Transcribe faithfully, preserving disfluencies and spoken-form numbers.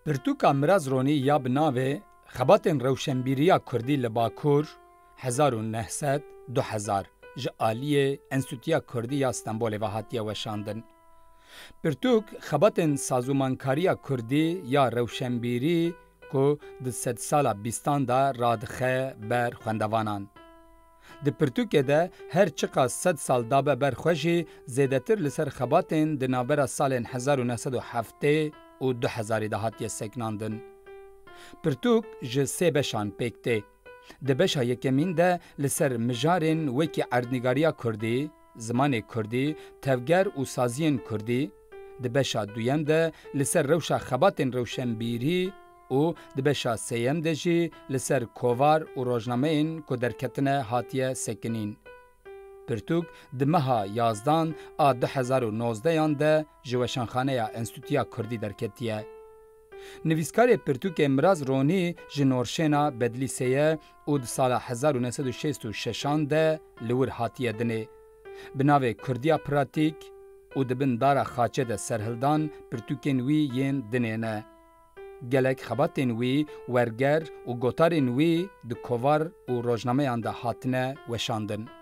Pirtûka Miraz Ronî ya bi navê Xebatên Rewşenbîriya Kurdî li Bakur, hezar û neh sed, du hezar, ji aliyê Enstîtuya Kurdî ya Stenbolê ve hatiye weşandin. Pirtûk xebatên sazûmankariya Kurdî ya rewşenbîrî ku di sedsala bîstan de radixe ber xwendevanan. Di pirtûkê de her çiqas sed sal dabe ber xwe jî zêdetir li ser xebatên di navbera salên hezar û neh sed û heftê û du hezarî de hatiye sekinandin. Pirtûk ji sê beşan pêk tê. Di beşa yekemîn de li ser mijarên wekî erdnîgariya kurdî, zimanê kurdî, tevger û saziyên kurdî, di beşa duyem de li ser rewşa xebatên rewşenbîrî û di beşa sêyem de jî li ser kovar û rojnameyên ku derketine hatiye sekinîn. Pirtûk di meha yazdan a du hezar û nozdeyan de ji Weşanxaneya Enstîtuya Kurdî derketiye. Nivîskarê pirtûkê Miraz Ronî ji Norşêna Bedlîsê ye û di sala hezar û neh sed û şêst û şeşan de li wir hatiye dinê. Bi navê Kurdiya Pratîk û Di bin dara xaçê de serhildan pirtûkên wî yên dinê ne. Gelek xebatên wî, werger û gotarên wî di kovar û rojnameyan de hatine weşandin.